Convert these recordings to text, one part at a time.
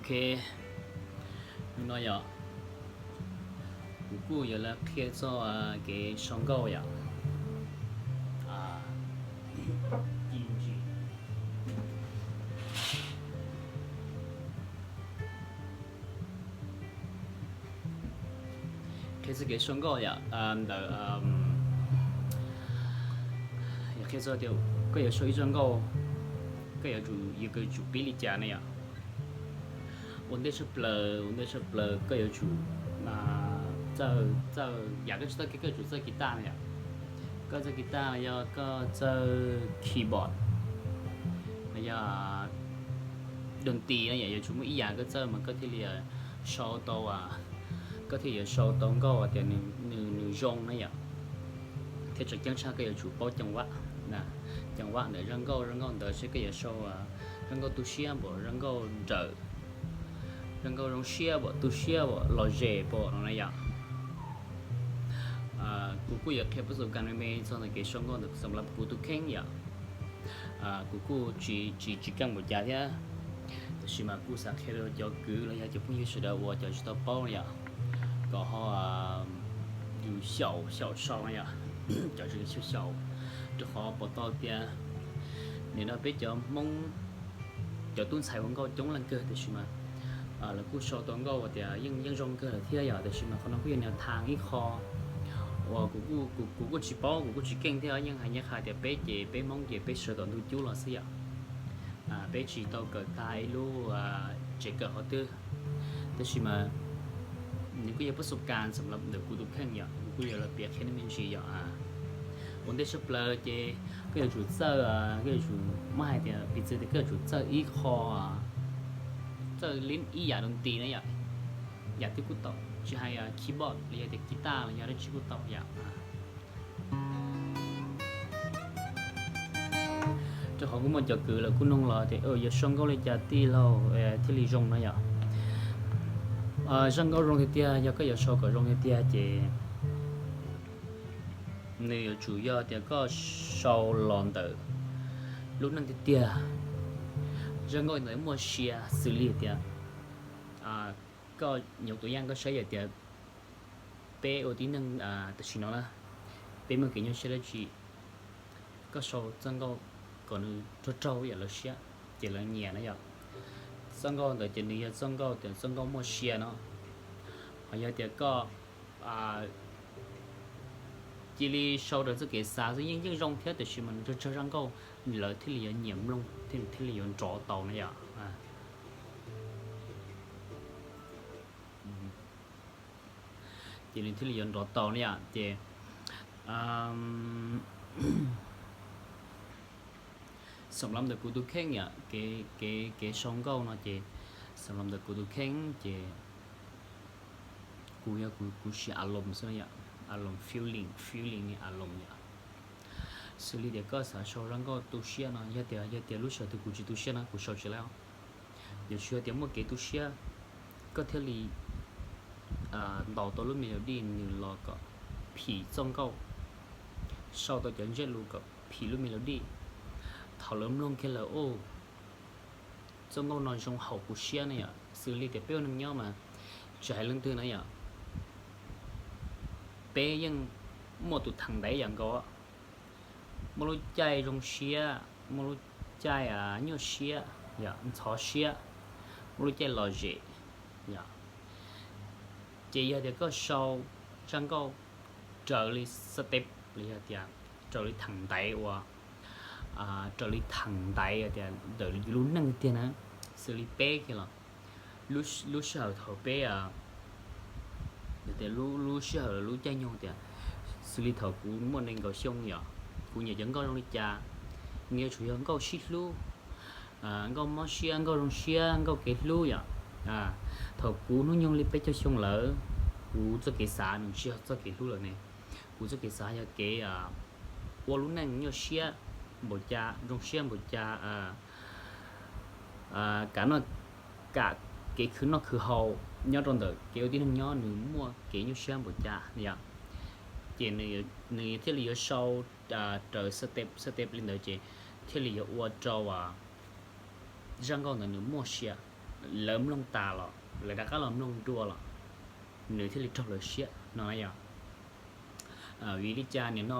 Ok, hnub no yog kuv kuj yuav los qhia txog kev sau nkauj yom. Qhia txog kev sau nkauj yom, ntawm, qhia txog tias koj yuav sau ib zaj nkauj, koj yuav tsum, yuav tsum pib li cas ne yom. Ua ntej tshaj plaws, ua ntej tshaj plaws koj yuav tsum txawj, txawj yam koj tsis txawj kiv koj yuav tsum txawj kiv taj no yom. Koj txawj kiv taj los yog koj txawj keyboard los yog doos tis no yom, yuav tsum muaj ib yam koj txawj mas koj thiaj li sau tau, koj thiaj yuav sau tau nkauj tias nws, nws zoo na yom. Thiab tseem ceeb tshaj koj yuav tsum paub ceev vam, ceev vam ntawm zaj nkauj, zaj nkauj ntawd seb koj yuav sau zaj nkauj tu siab npaum, zaj nkauj nrawm, zaj nkauj zoo siab npaum, tu siab npaum, lom zem npaum no na yom. Kuv kuj yuav qhia pab xus kas me me txog ntawm kev sau nkauj ntawm xam lav kuv tus kheej yom. Kuv kuj tsis, tsis, tsis keej npaum cas thiab, tab sis mas kuj xav qhia rau cov kwv los yog cov phooj ywg sawv daws uas cov tsis tau paub yom, kom ho yus xyaum, xyaum sau no yom. Cov tsis xyaum xyaum, rau qhov pom tau tias nim no peb cov Hmoob cov tub ntxhais ua nkauj coob leej kawg, tab sis mas lawv kuj sau tau nkauj tias yeej, yeej zoo kawg lawm thiab yom. Tab sis mas qhov no kuj yog niag thav ib qho uas kuv kuj tsis paub, kuv kuj tsis keej thiab, yeej hais nyob qhov tias peb ces peb Hmoob ces peb sawv tom ntug cub los xwb yom. Peb tsis tau kawm tag ib lub tsev kawm qhov twg, tab sis mas nws kuj yog pab xus kas xam lav ntawm kuv tus kheej yom, kuv kuj yuav los piav qhia nej me ntsis yom. Ua ntej tshaj plaws ces koj yuav tsum txawj, koj yuav tsum, muab hais tias piv txwv tias koj yuav tsum txawj ib qho, txawj li ib yam doos tis na yom. Yam twg kuj tau, tsis hais keyboard los yog tias kiv taj los yog dab tsi kuj tau yom. Rau qhov kuj muaj cov kwv lawv kuj nug los tias yuav sau nkauj li cas tij laug thiaj li zoo no yom. Zaj nkauj zoo tiag tiag, yog koj yuav sau kom zoo tiag tiag ces nws yuav tsum yog tias koj sau los ntawm lub neej tiag tiag. Zaj nkauj ntawd muaj sia xws li tias, koj nyuam tus yaj koj saib yog tias peb ua tib neeg tam sim no na, peb muaj kev nyuaj siab dab tsi, koj sau txoj nkauj kom nws raug raug yam lawv siab ces lawv nyiam na yom. Txoj nkauj ntawd ces nws yog txoj nkauj tias txoj nkauj muaj sia no. Ho yog tias koj cia li sau raws txoj kev xav xwb yeej yeej zoo thiab, tab sis mas nws raug tsawg zaj nkauj lawv thiaj li yuav nyiam mloog thiab nws thiaj li yuav nrov tau na yom. Ces nws thiaj li yuav nrov tau na yom. Ces xam lav ntawm kuv tus kheej yom, kev, kev sau nkauj no ces xam lav ntawm kuv tus kheej ces kuv yog kuv siv a loos xwb na yom, a loos feeling, feeling ni a loos yom. Xws li tias koj xav sau zaj nkauj tu siab no, yog tias, yog tias lub sij hawm twg kuv tsis tu siab no kuv sau tsis tau. Yuav tsum yog tias muaj kev tu siab koj thiaj li ntaus tau lub melody nws los kom phim txoj nkauj, sau tau cov ntsej lus kom phim lub melody. Thaum lawv mloog kiag lawm, o, txoj nkauj no zoo haum kuv siab ne yom. Xws li tias peb ua neeg nyob mas tsis hais leej twg na yom, peb yeej muaj tus theem ntaiv yam nkaus, muaj lub caij zoo siab, muaj lub caij nyuaj siab, ntxhov siab, muaj lub caij lom zem yom. Ces yog tias koj sau zaj nkauj raws li step los yog tias raws li theem ntaiv uas, raws li theem ntaiv tias ntawm yus lub neej tiag na, xws li peb kiag los lub sij hawm thaum peb, tias lub sij hawm los lub caij nyoog tias, xws li thaum kuv muaj nees nkaum xyoo yom, kuv nyiam cov nkauj zoo li cas, nws yuav tsum yog nkauj sib hlub, nkauj mob siab, nkauj zoo siab, nkauj kev hlub yom. Thaum kuv hnub nyoog li peb caug xyoo lawm, kuv txoj kev xav nws tsis yog txoj kev hlub lawm ne, kuv txoj kev xav yog kev ua lub neej nyuaj siab npaum cas, zoo siab npaum cas, kam noj, kam kev khwv noj khwv haus nyob rau ntawm kev ua tib neeg nyob nws muaj kev nyuaj siab npaum cas yom. Ces nws thiaj li yuav sau raws step step li ntawd ces thiaj li yuav ua rau zaj nkauj ntawd nws muaj sia lawv mloog tas los lawv rov qab los mloog dua los nws thiaj li raug lawv siab no yom. Vim li cas nim no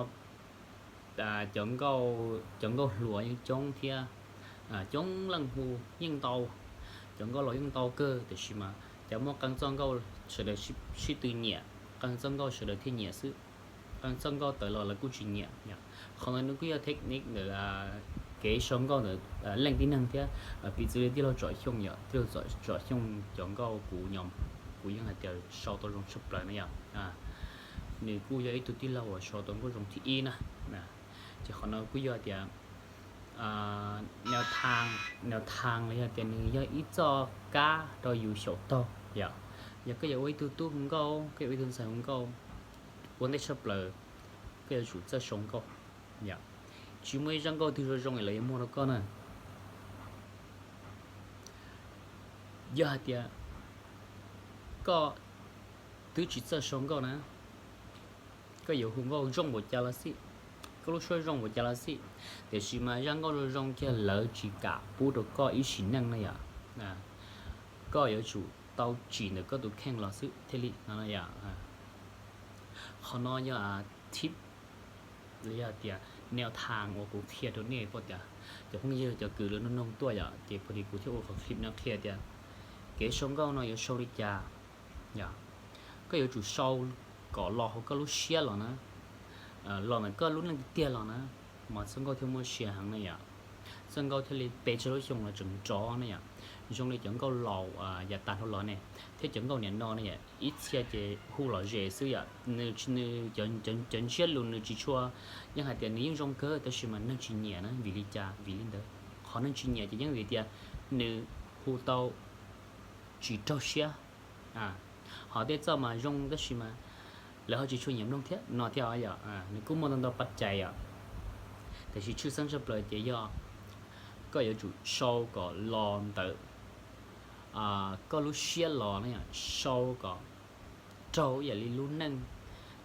cov nkauj, cov nkauj hluas yeej coob thiab, coob leej hu yeej ntau, cov nkauj laus yeej ntau kawg, tiam sis mas cov muaj qee txoj nkauj sawv daws sib tw nyiam, qee txoj nkauj sawv daws thiaj nyiam xwb, qee txoj nkauj tawm los lawv kuj tsis nyiam yom. Qhov no nws kuj yog technique ntawm kev sau nkauj ntawm leej tib neeg thiab. Piv txwv li tij laug Tsom Xyooj yom, tij laug Tsom Xyooj cov nkauj kuv, kuv yeej hais tias sau tau zoo tshaj plaws na yom. Nws kuj yog ib tug tij laug uas sau tau nkauj zoo thib ib na. Ces qhov no kuj yog tias nws tha, nws tha los yog tias nws yog ib txoj kab rau yus xyaum taug yom. Yog koj yuav ua ib tug tub hu nkauj, koj yuav ua ib tug ntxhais hu nkauj, ua ntej tshaj plaws koj yuav tsum txawj sau nkauj yom. Tsis muaj ib zaj nkauj twg zoo zoo es lawv yuav muag rau koj na. Yog hais tias koj twb tsis txawj sau nkauj na, koj yuav hu nkauj zoo npaum cas los xij, koj lub suab zoo npaum cas los xij, tiam sis mas zaj nkauj zoo zoo kiag lawv tsis kam pub rau koj ib sim neej na yom. Koj yuav tsum tau tsim ntawm koj tus kheej los xwb thiaj li no yom. Qhov no yog tip los yog tias nws tha uas kuv qhia rau nej pom tias cov phooj ywg cov kwv lawv nug nug tuaj yom, ces pom li kuv thiaj ua qhov clip no qhia tias kev sau nkauj no yuav sau li cas yom. Koj yuav tsum sau kom los hauv koj lub siab los na, los ntawm koj lub neej tiag tiag los na, mas txoj nkauj thiaj muaj sia heev na yom. Txoj nkauj thiaj li pes tsawg lub xyoo los tseem nrov na yom. Zoo li cov nkauj laus yav tas dhau los ne, thiab cov nkauj niam no ne yom, ib txhia ces hu lom zem xwb yom, nws, nws cov ntsiab lus nws tsis tshua, yeej hais tias nws yeej zoo kawg tab sis mas neeg tsis nyiam na. Vim li cas? Vim li ntawd, qhov neeg tsis nyiam ces yeej vim tias nws hu tau tsis raug siab. Ho tej txoj mas zoo tab sis mas lawv ho tsis tshua nyiam mloog thiab no thiab yom. Nws kuj muaj ntau ntau pab cai yom. Tiam sis tshwj xeeb tshaj plaws ces yog koj yuav tsum sau kom los ntawm koj lub siab los na yom, sau kom raug ib yam li lub neej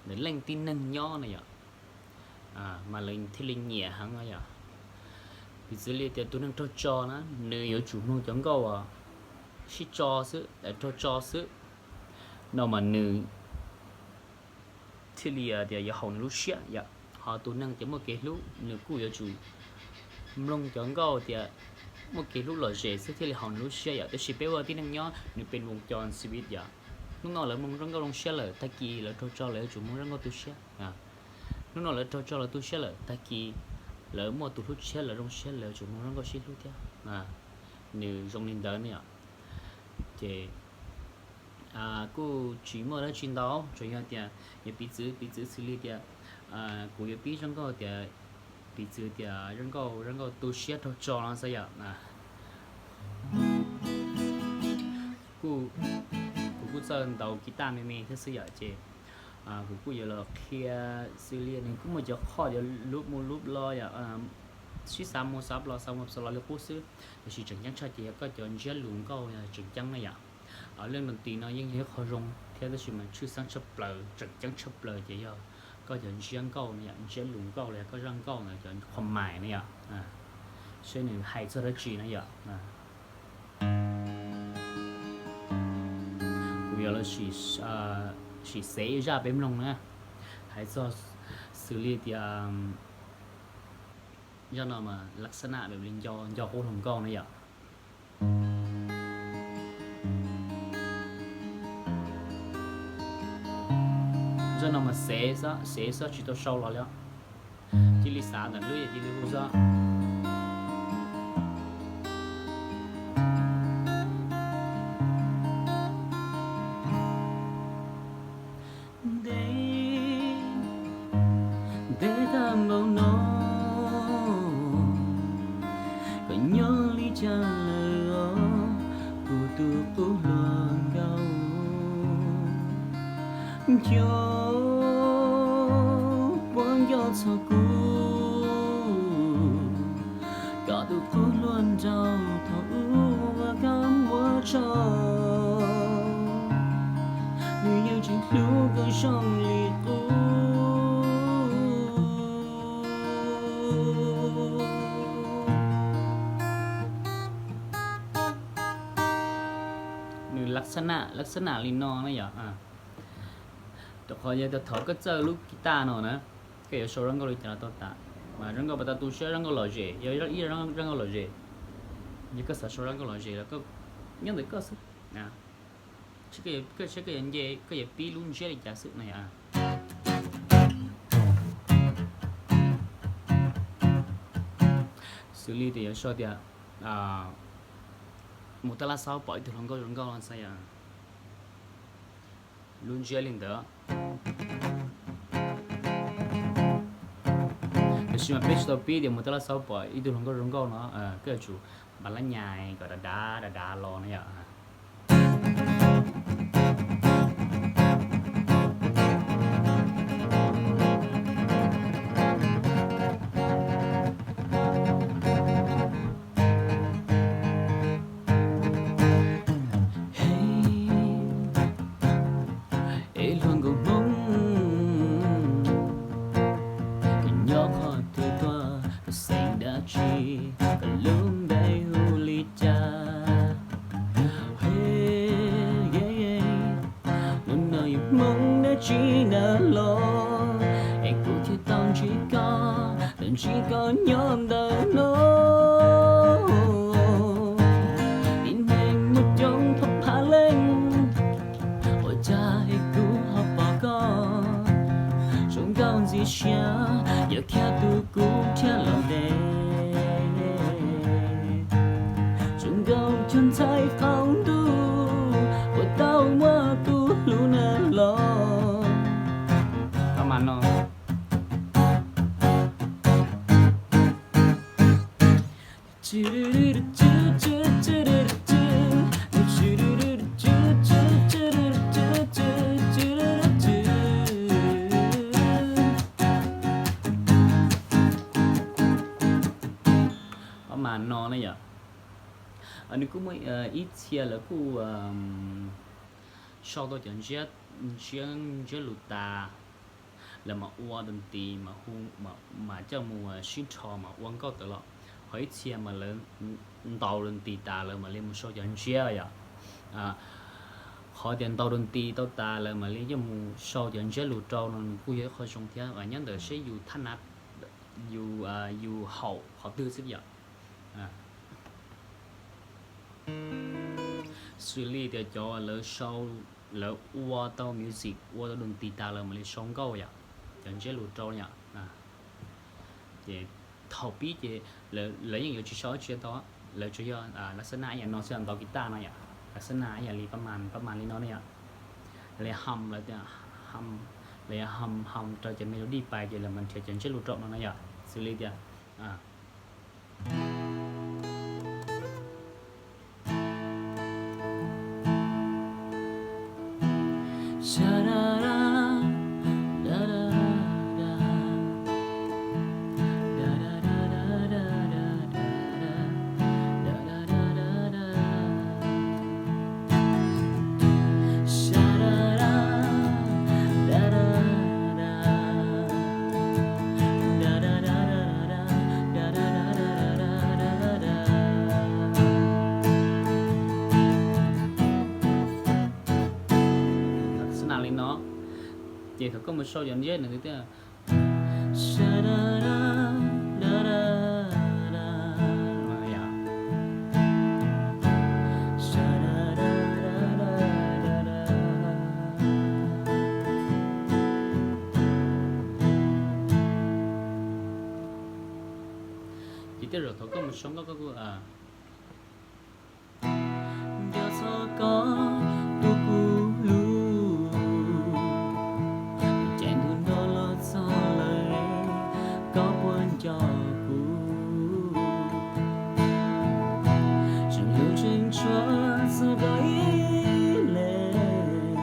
ntawm leej tib neeg nyob na yom, mas lawv thiaj li nyiam heev no yom. Piv txwv li tias tus neeg raug tso na, nws yuav tsum mloog cov nkauj uas sib tso xwb, raug tso xwb, no mas nws thiaj li tias yuav haum nws lub siab yom. Ho tus neeg tias muaj kev hlub nws kuj yuav tsum mloog cov nkauj tias muaj kev hlub lom zem xwb thiaj li haum nws lub siab yom. Tab sis peb ua tib neeg nyob nws pes voos co xiv yom. Hnub no lawv mloog zoo nkauj zoo siab lawm, tag kis lawv raug tso lawv yuav tsum mloog zoo nkauj tu siab. Hnub no lawv raug tso lawv tu siab lawm, tag kis lawv muaj tus hlub tshiab lawv zoo siab lawv yuav tsum mloog zoo nkauj sib hlub thiab. Nws zoo li ntawd ne yom. Ces kuj tsis muaj dab tsi ntau, tsuas yog tias yuav piv txwv, piv txwv xws li tias kuv yuav pib zoo nkauj tias, piv txwv tias zoo nkauj, zoo nkauj tu siab raug tso no xwb yom. Kuv kuj txawj ntaus guitar me me thiab xwb yom, ces kuv kuj yuav los qhia xws li nws kuj muaj cov qhov yuav lub mus lub los yom, sib xav mus xav los xav mus xav los li qub xwb. Tiam sis tseem ceeb tshaj ces yog koj cov ntsiab lus nkauj yog tseem ceeb na yom. Leej nus tis no yeej yog ib qho zoo thiab tab sis mas tshwj xeeb tshaj plaws tseem ceeb tshaj plaws ces yog koj cov ntsiab nkauj no yom, ntsiab lus nkauj los yog koj zaj nkauj ntawd cov qhov mais na yom, seb nws hais txog dab tsi na yom. Kuv yuav los sim xev ib zaj peb mloog na, hais txog xws li tias zaj no mas lak xab nam li nco qub hluas nkauj na yom. Zaj no mas xev xwb, xev xwb tsis tau sau los li. Cia li xav ntawm hlwb cia li hu xwb. Ntev, ntev tag npaum no, koj nyob li cas lawm os, kuv tus qub hluas nkauj? Nco puas nco txog kuv, koj tus qub hluas nraug thaum ub uas koj muab tso, nws yeej tsis hlub koj zoo li qub. Lab xab nam li no na yom. Rau qhov yog thaum koj txawj lub guitar no na, koj yuav sau zaj nkauj li cas los tau tas. Mas zaj nkauj pas tau tu siab zaj nkauj lom zem, yog ib zaj nkauj lom zem. Yog koj xav sau zaj nkauj lom zem los nyob ntawm koj xwb. Koj saib koj yuav nce, koj yuav pib lub ntsiab li cas xwb na yom. Xws li tias yuav sau tias mus tab laj xaub pom ib tug hluas nkauj zoo nkauj no xwb yom. Lub ntsiab li ntawd. Tiam sis mas peb tsis tau pib tias mus tab laj xaub pom ib tug hluas nkauj zoo nkauj no, koj yuav tsum npas lab nyas kom dav dav dav dav los na yom. Ib hluas nkauj Hmoob, koj nyob qhov twg tuaj, koj xeem dab tsi, koj lub npe hu li cas? Hnub no yus Hmoob dab tsi na los, es kuv thiaj tau ntsib koj, tau ntsib koj nyob ntawm no. Tib neeg muaj coob thoob plaws leej, ua cas es kuv ho pom koj zoo nkauj ntxim siab, yog thiab tus kuv thiab los ntev. Zoo nkauj cuag ntxhais qaum ntuj uas tau muaj tus hlub na los. Pab mas no ne yom. Nws kuj muaj ib txhia lawv kuj sau tau cov ntsiab, ntsiab, ntsiab lus tas, lawv mas ua tus nti mas hu, mas coj mus sib nrho mas ua nkauj tawm los. Ho ib txhia mas lawv ntaus lus nti tas lawv mam li mus sau cov ntsiab yom. Qhov tias ntaus lus nti tau tas lawv mam li coj mus sau cov ntsiab lus rau no nws kuj yog ib qho zoo thiab, nyob ntawm seb yus thab nav, yus, yus haum qhov twg xwb yom. Xws li tias cov lawv sau, lawv ua tau music, ua tau lus nti tas lawv mam li sau nkauj yom, cov ntsiab lus rau yom. Ces thaum pib ces lawv yeej yuav tsis sau dab tsi tau, lawv tsuas yog lab xab naj ib yam no xwb, ntaus guitar no yom, lab xab naj ib yam li pab mas, pab mas li no ne yom. Lawv hum, lawv tias hum, lawv yog hum hum rau cov melody pais ces lawv mam nrhiav cov ntsiab lus rau no na yom. Xws li tias Xab naj li no, ces thaum koj mus sau cov ntsiab nws tias ces tej zaum thaum koj mus sau nkauj koj kuj nco txog koj tus kuv hlub, ces ntu no los txog lawm, koj puas nco kuv? Tseem hlub tseem tshua txog koj ib leeg,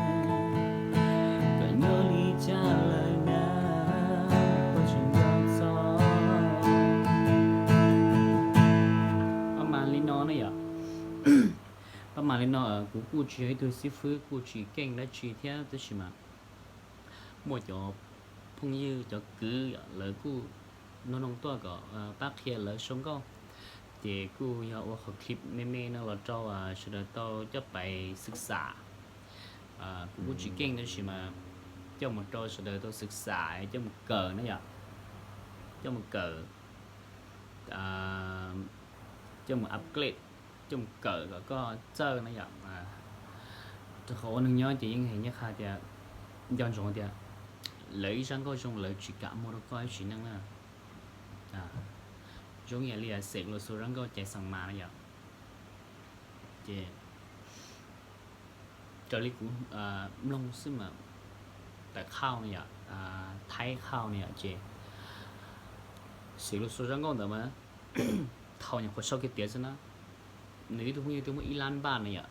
koj nyob li cas lawm na, puas tseem nco txog? Pab mas li no ne yom. Pab mas li no, kuv kuj tsis yog ib tug xib fwb, kuj tsis keej dab tsi thiab, tab sis mas muaj cov phooj ywg cov kwv lawv kuj nug noog tuaj kom pab qhia lawv sau nkauj, Ces kuj yog ua qhov clip me me no los rau sawv daws tau coj pais xwm xam. Kuv kuj tsis keej tab sis mas coj mus rau sawv daws tau xwm xam, coj mus kawm na yom, coj mus kawm, coj mus upgrade, coj mus kawm kom koj txawj na yom. Rau qhov ua neeg nyob ces yeej hais nyob qha tias nco ntsoov tias lawv ib zaj nkauj zoo lawv tsis kam muag rau koj ib sim neej na. Zoo ib yam li Xeem Los Xuas zaj nkauj Caiv Xeem Mas na yom. Ces raws li kuv mloog xwb mas, tawm khauj na yom, thaib khauj na yom, ces Xeem Los Xuas zaj nkauj ntawd mas thaum nyuam qhuav sau kiag tiav xwb na, nws ib tug phooj ywg twb muaj ib lab npaj na yom.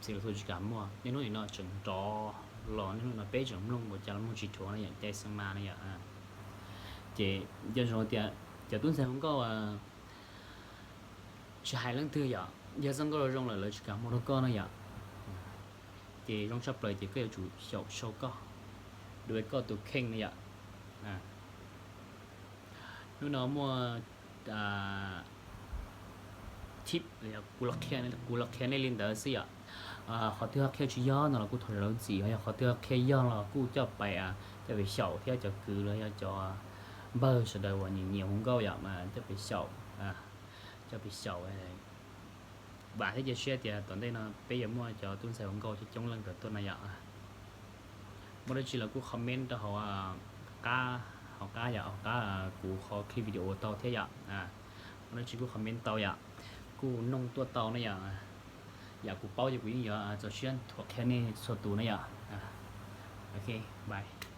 Xeem Los Xuas tsis kam muag, niaj hnub nim no tseem nrov los, niaj hnub no peb tseem mloog npaum cas los mloog tsis dhuav na yom, Caiv Xeem Mas na yom. Ces nco ntsoov tias cov tub ntxhais hu nkauj tsis hais leej twg yom, yog zaj nkauj zoo lawm lawv tsis kam muag rau koj na yom, ces zoo tshaj plaws ces koj yuav tsum xyaum sau koj, duav koj tus kheej na yom. Hnub no muaj tip, kuv los qhia nej li ntawd xwb yom. Qhov twg ho qhia tsis yog no los kuj thov zam lub txim, ho yog qhov twg ho qhia yog los kuj coj pais, coj pais xyaum thiab cov kwv los yog cov npawg sawv daws uas nyiam nyiam hu nkauj yom, coj pais xyaum, coj pais xyaum. Vam thiab cia siab tias tom ntej no peb yuav muaj cov tub ntxhais hu nkauj coob coob leej ntawd tuaj na yom. Muaj dab tsi los kuj comment rau hauv qab, hauv qab yom, hauv qab kuv qhov clip video tau thiab yom. Muaj dab tsi kuj comment tau yom, kuj noog tuaj tau na yom. Yam kuv paub ces kuv yeej yuav txaus siab thuam qhia nej txhua tus na yom. Ok, bye.